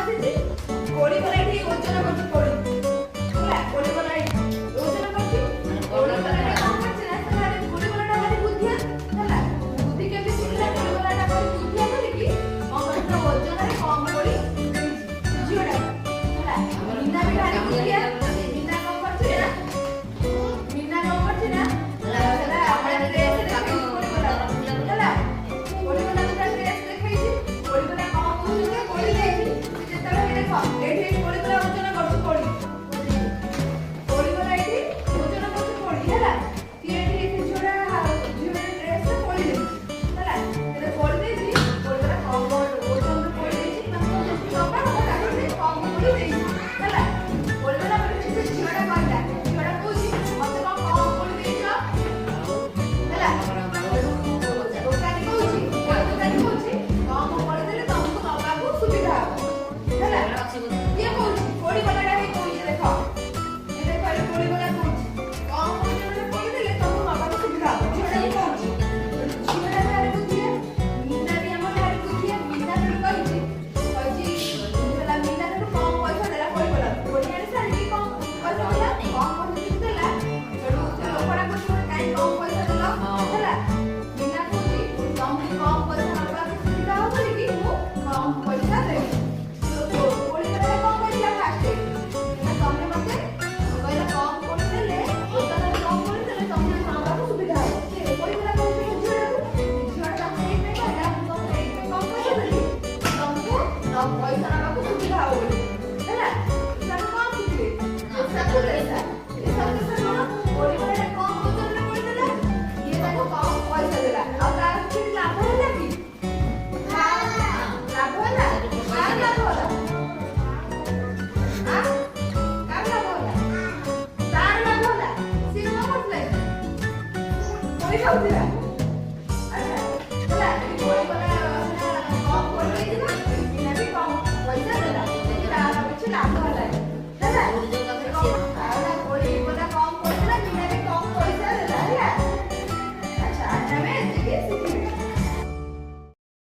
ଆସିଛି? କୋଳି ବାଲା ଏଠି ଓଜନ କରୁଛି କୋଳି, ହେଲା? କୋଳି ବାଲା ଏଠି ଓଜନ କରୁଛି। କୋଳି ବାଲାଟା କଣ କରିଛି ନା, ସେ ଭାରି, କୋଳି ବାଲାଟା ଭାରି ବୁଦ୍ଧିଆ, ହେଲା? ବୁଦ୍ଧି କେମିତି ଶିଖିଲା? କୋଳି ବାଲାଟା ଭାରି ବୁଦ୍ଧିଆ ବୋଲିକି କଣ କରିଛି ନା, ଓଜନରେ କମ କୋଳି ଦେଇଛି ସେ ଝିଅଟାକୁ, ହେଲା? ମୀନା ବି ଭାରି ବୁଦ୍ଧିଆ। ମୀନା କଣ କରିଛି ନା, ମୀନା କଣ କରିଛି ନା, ହେଲା, ଡ୍ରେସ ଦେଖେଇଛି କୋଳି ବାଲାକୁ, ହେଲା? କୋଳି ବାଲାକୁ ତା ଡ୍ରେସ ଦେଖେଇଛି। କୋଳି ବାଲା କମ ଓଜନରେ କୋଳି ଦେଇଛି। ସେ ଯେତେବେଳେ ଏଇ ଦେଖ, ଏଇଠି କୋଳି ବାଲା ଓଜନ କରୁଛି କୋଳି। କୋଳି ବାଲା ଏଇଠି ଓଜନ କରୁଛି କୋଳି, ହେଲା? ସିଏ ଏଠି ସେ ଝିଅଟା ଡ୍ରେସରେ କୋଳି ଦେଇଛି, ହେଲା? ଯେତେବେଳେ କୋଳି ଦେଇଛି, କୋଳି ବାଲା କମ ଓଜନରେ କୋଳି ଦେଇଛି। ମାନେ ଯେତିକି ନବା କଥା ତାଠୁ ଟିକେ କମ କୋଳି ଦେଇଛି, ହେଲା? କୋଳି ବାଲା ବୋଲି ସେ ଝିଅଟା କହିଲା, ଝିଅଟା କହୁଛି, "ମତେ କଣ କମ କୋଳି ଦେଇଛ?" ହେଲା? ଦୋକାନୀ କହୁଛି, କୋଳି ଦୋକାନୀ କହୁଛି, କମ କୋଳି ଦେଲେ ତମକୁ ନବାକୁ ସୁବିଧା ହବ, ହେଲା? କିଏ କହୁଛି? କୋଳି ବାଲାଟା ହିଁ କହୁଛି। ଦେଖ, ଏ ଦେଖ, ଏ କୋଳି ବାଲା କହୁଛି, କମ ଓଜନରେ କୋଳି ଦେଲେ ତମକୁ ନବାକୁ ସୁବିଧା ହବ। ଝିଅଟାକୁ କହୁଛି। ଝିଅଟା ଭାରି ବୁଦ୍ଧିଆ। ମୀନା ବି ଆମର ଭାରି ବୁଦ୍ଧିଆ। ମୀନା ସେଠୁ କହିଛି, ହେଲା, ମୀନା ସେଠୁ କମ ପଇସା ଦେଲା କୋଳି ବାଲାକୁ। କୋଳି ଆଣି ସାରିକି କମ ପଇସା ଦେଲା। କମ ପଇସା ଯେମିତି ଦେଲା, ସେଠୁ ସେ ଲୋକଟା କହୁଛି, "ମତେ କାଇଁ କମ ପଇସା ଦେଲ?" ହେଲା? ମୀନା କହୁଛି, ତମକୁ କମ ପଇସା ନବାକୁ ସୁବିଧା ହବ ବୋଲିକି ମୁଁ କମ ପଇସା ଦେବି। କୋଳି ବାଲାଟା କଣ କହିଥିଲା ଫାଷ୍ଟ ନା, ତମେ ମତେ କହିଲା, କମ କୋଳି ଦେଲେ, ଓଜନରେ କମ କୋଳି ଦେଲେ ତମକୁ ନବାକୁ ସୁବିଧା ହବ। ସେ କୋଳି ବାଲା କହୁଛି ଝିଅଟାକୁ। ଝିଅଟା ତାକୁ ସେଇଥିପାଇଁ କହିଲା, ମୁଁ ତମକୁ ଏଇଥିପାଇଁ କମ ପଇସା ଦେଲି, ତମକୁ ପଇସା ନବାକୁ ସୁବିଧା ହବ ବୋଲି, ହେଲା? ଆମେ କଣ ଶିଖିଲେ? ଦେଶାକୁ ଦେଶା। ଦେଶାକୁ ଦେଶା କଣ? କୋଳି ବାଲାଟା କମ ଓଜନରେ କୋଳି ଦେଲା, ଇଏ ତାକୁ କମ ପଇସା ଦେଲା। ଆଉ ତାର କିଛି ଲାଭ ହେଲା କି? ଲାଭ ହେଲା? କାହାର ଲାଭ ହେଲା? ଆଁ, କାହାର ଲାଭ ହେଲା? ତାର ଲାଭ ହେଲା। ସିଏ କଣ କରୁଥିଲା? କୋଳି ଖାଉଥିଲା। ଆଚ୍ଛା, ହେଲା, ଏଠି କୋଳି ବାଲା ହେଲା କମ କୋଳି ଦେଇଥିଲା, ମୀନା ବି କମ ପଇସା ଦେଲା। ତାର କିଛି ଲାଭ ହେଲା।